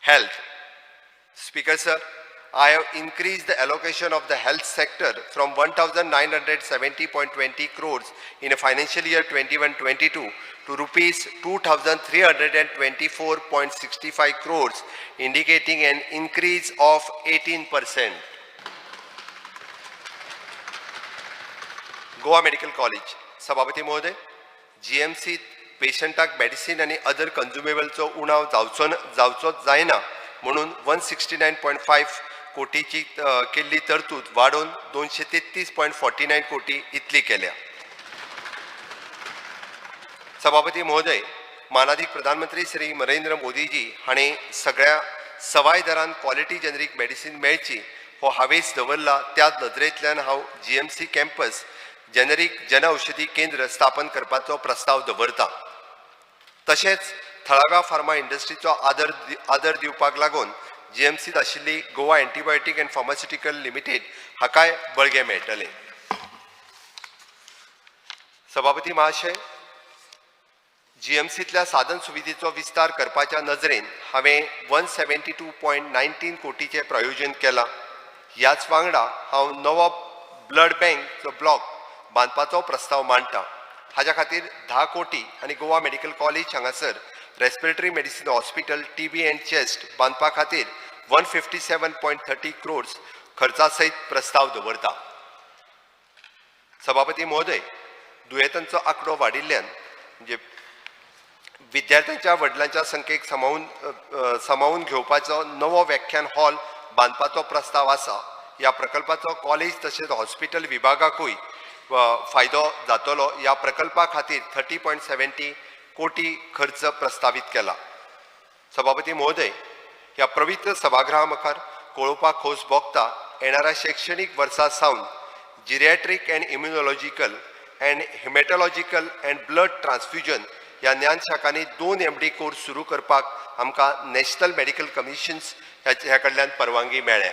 Health. Speaker sir, I have increased the allocation of the health sector from 1,970.20 crores in a financial year 21-22 to rupees 2,324.65 crores, indicating an increase of 18%. Goa medical college. सभापती महोदय, जीएमसीत पेशंटाक medicine आनी other कंज्युमेबलचो उणाव जावचो जावचोच जायना म्हणून 169.5 कोटीची केल्ली तरतूद वाडोवन 233.49 कोटी इतली केल्या. सभापती महोदय, मानादीक प्रधानमंत्री श्री नरेंद्र मोदीजी हांणी सगळ्या सवाय दरान क्वॉलिटी जेनरीक मेडिसीन मेळची हो हावेस दवरला. त्याच नदरेंतल्यान हांव जीएमसी कॅम्पस जेनरीक जनऔषधी केंद्र स्थापन करपाचो प्रस्ताव दवरता. तशेंच थळाव्या फार्मा इंडस्ट्रीचो आदर दिवपाक लागून जीएमसीत आशिल्ली Goa antibiotic and pharmaceutical limited हाकाय बळगें मेळटलें. सभापती महाशय, जीएमसीतल्या साधन सुविधेचो विस्तार करपाच्या नजरेन हांवें 172.19 कोटीचें प्रायोजन केलां. ह्याच वांगडा हांव नवो ब्लड बँकचो ब्लॉक बांदपाचो प्रस्ताव मांडटा. हाज्या खातीर 10 कोटी आनी गोवा मेडिकल कॉलेज हांगासर respiratory medicine hospital, TB and chest बांदपा खातीर 157.30 crores खर्चा सयत प्रस्ताव दवरता. सभापती महोदय, दुयेंतांचो आंकडो वाडिल्ल्यान म्हणजे विद्यार्थ्यांच्या वडिलांच्या संख्येक सामावून अ, अ, सामावून घेवपाचो नवो व्याख्यान हॉल बांदपाचो प्रस्ताव आसा. ह्या प्रकल्पाचो कॉलेज तशेंच हॉस्पिटल विभागाकूय फायदो जातलो. ह्या प्रकल्पा खातीर 30.70 कोटी खर्च प्रस्तावीत केला. सभापती महोदय, ह्या पवित्र सभागृहा मुखार कळोवपाक खोस भोगता, येणाऱ्या शैक्षणीक वर्सा सावन geriatric and immunological and haematological and blood transfusion ह्या ज्ञान शाखांनी दोन एमडी कोर्स सुरू करपाक आमकां नॅशनल मेडिकल कमिशन्स ह्या कडल्यान परवानगी मेळ्ळ्या.